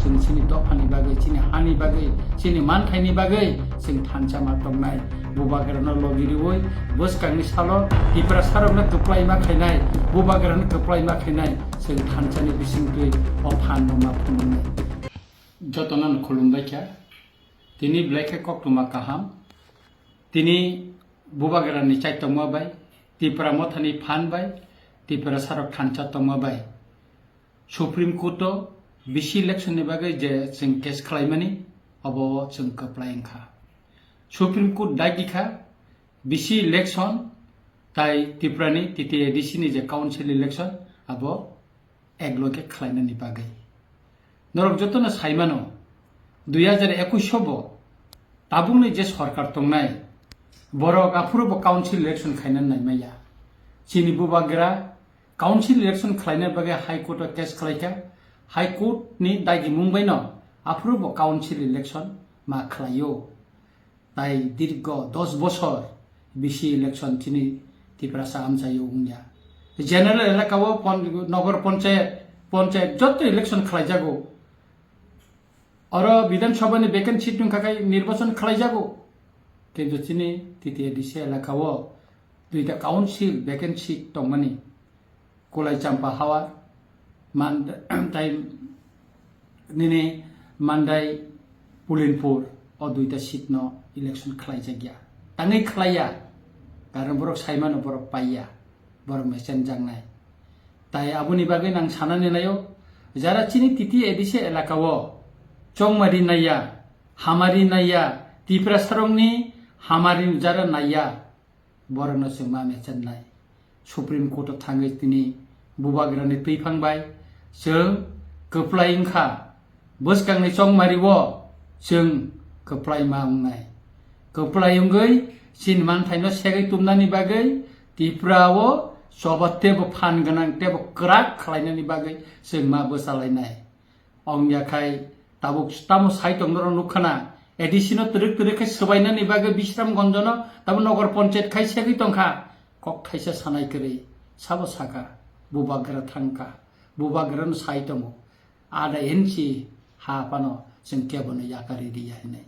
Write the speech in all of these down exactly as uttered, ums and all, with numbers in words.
Chini dophani bagwi, chini hani bagwi, chini manthaini bagwi chwng thansa ma tongnai. Bubagrano logi riwi bwskangni salo Tiprasarokno kwplai ma khainai, Bubagrano kwplai ma khainai, chwng thansani bisingtwi o phanno ma phunuknai. Jotono khulumbai kha. Tini belai khe koktwma kaham. Tini Bubagrani chaitokma bai, Tipra Mothani phan bai, Tiprasarok thansa tongma bai Supreme Court o B C election ni bagwi je chwng case khlaimani, obo chwng kwplai wngkha. Supreme Court dagi kha B C election tai Tripura ni T T A D C ni je council election abo ek loge khlainani bagwi. Norok jotono saimano, dui hajar ekush o bo tabukni je sorkar tongnai, borok aphuru bo council election khaina naimaya. Chini Bubagra council election khlaina bagwi High Court o case khlaikha. High Court ni dagimung baino aphuru bo council election ma khlaio. Tai dirgo dos bosor B C election chini Tiprasa amchaio wngya. General elaka o pon-, nogor ponchayat, ponchayat joto election khlaijago. Oro Bidhan Sabha ni vacant seat wngkha khai nirbachon khlaijago. Kintu chini T T A D C elaka o duita council vacant seat tongmani. Kulai Champa Hawa, Man-, tai nini Mandai Pulinpur o duita seat no election khlaijakya. Tangwi khlaiya, karon borok saimano borok paiya, borok mechenjaknai. Tai aboni bagwi nang sanani naio, jara chini T T A D C elaka o chongmari naiya, hamari naiya, Tiprasarokni hamari jara naiya, borokno chwng ma mechennai. Supreme Court o thangwi tini Bubagrani twiphang bai chwng kwplai wngkha. Bwskangni chongmari o chwng kwplai ma wngnai. Kwplai wngwi chini manthaino segwi tumnani bagwi Tripura o choba teibo phan gwnang teibo kwrak khlainani bagwi chwng ma bwchalainai. Ongya khai tabuk tamo sai tong norok nukha na, A D C no twrwk twrwk khe swbainani bagwi Bisramganj no tabuk nogor ponchayat khai segwi tongkha. Kok thaisa sanai kwrwi sabo saka, Bubagra thangkha, Bubagra no sai tongo, ada inchi ha phano chwng kebono yakari riya hinwi.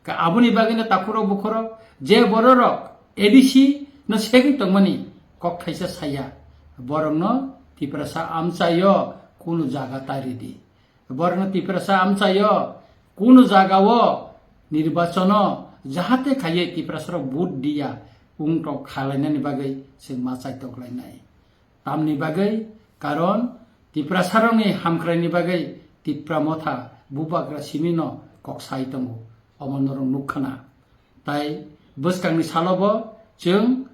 Ka aboni bagwino takhurok bukhurok je bororok A D C no segwi tongmani kok thaisa saya, borokno Tiprasa amchaio kunu jaga ta ridi. Borokno Tiprasa amchaio kunu jagao nirbachono jahate khaiye Tiprasarok vote diya wngtok khalainani bagwi chwng ma chaitoklainai. Tamni bagwi, karon Tiprasarokni hamkraini bagwi Tipra Motha Bubagra simino kok sai tongo, omo norok nukkhana. Tai bwskangni salobo chwng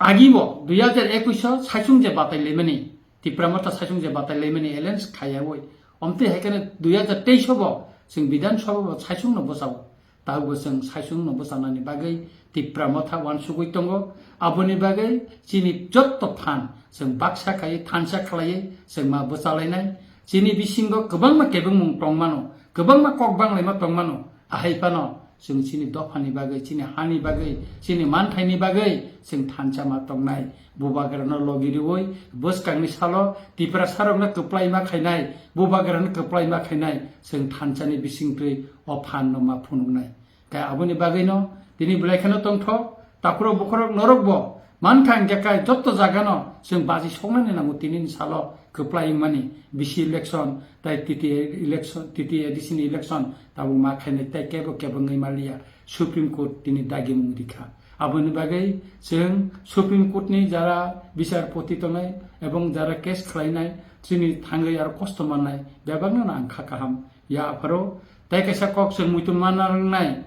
agibo dui hajar ekush o saichung je batai lemani, Tipra Motha saichung je batai lemani alliance khaiyawi, omtwi hai kheno dui hajar teis o bo chwng Bidhan Sabha bo saichung no bwchao. Tabukbo chwng saichung no bwchanani bagwi Tipra Motha uansugwi tongo. Aboni bagwi chini jotto phan chwng baksa khaiwi thansa khlaiwi chwng ma bwchalainai. Chini bisingo kwbangma kebengmung tongmano, kwbangma kok banglaima tongmano. Ahai phano chwng chini dophani bagwi, chini hani bagwi, chini manthaini bagwi chwng thansa ma tongnai. Bubagrano logi riwi bwskangni salo Tiprasarokno kwplai ma khainai, Bubagrano kwplai ma khainai chwng thansani bisingtwi o phan no ma phunuknai. Khe aboni bagwino tini belai kheno tongthok, takhurok bukhurok norokbo mankha hwnkhe kai jotto jagano chwng baji soknani nango tinini salo kwplai wngmani B C election, tai T T A election, T T A D C ni election tabuk ma khainai tai kebo kebo wngwi manliya, Supreme Court tini dagimung rikha. Aboni bagwi chwng Supreme Court ni jara bichar poti tongnai ebong jara case khlainai chini thangwi aro kosto mannai bebakno ang kha kaham. Ya apharo tai kaisa kok chwng muitu manna wngnai.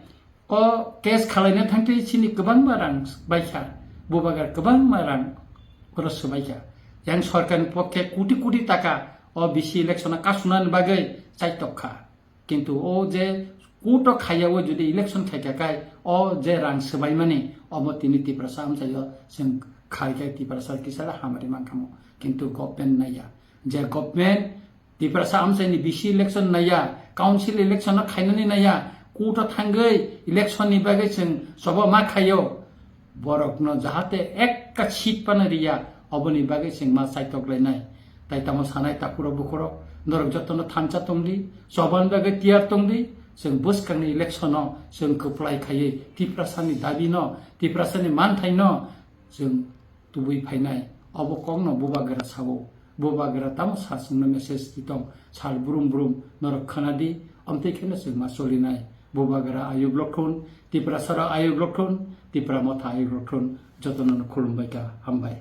O case khalaina thangtwi chini kwbangma rang baikha, Bubagra kwbangma rang oro swbaikha. Yang sorkarni pokhe koti koti taka o B C election o kasunani bagwi chaitok kha. Kintu o je court o khaiya o jodi election khaikha khai o je rang swbaimani omo tini Tiprasa amchaio chwng khaikhai Tiprasa kisala hamari mankhamu. Kintu government naiya. Je government Tiprasa amchaini B C election naiya, council election no khainani naiya, court o thangwi election ni bagwi chwng choba ma khaio. Borokno jahate ekka seat phano riya, oboni bagwi chwng ma chaitok lainai. Tai tamo sanai takhurok bukhurok, Norok jotono thansa tongdi, choban bagwi tiyar tongdi, chwng bwskangni election-o chwng kwplai khaiwi Tiprasani dabino, Tiprasani manthaino chwng tubui phainai. Obo kokno Bubagra sao. Bubagra tamo sa chwngno message ri tong, sal brum brum norok khwnadi, omtwi kheno chwng ma cholinai. Bubagra ayuk lokhun, Tiprasarok ayuk lokhun, Tipra Motha ayuk lokhun, jotono khulumbai kha, hambai.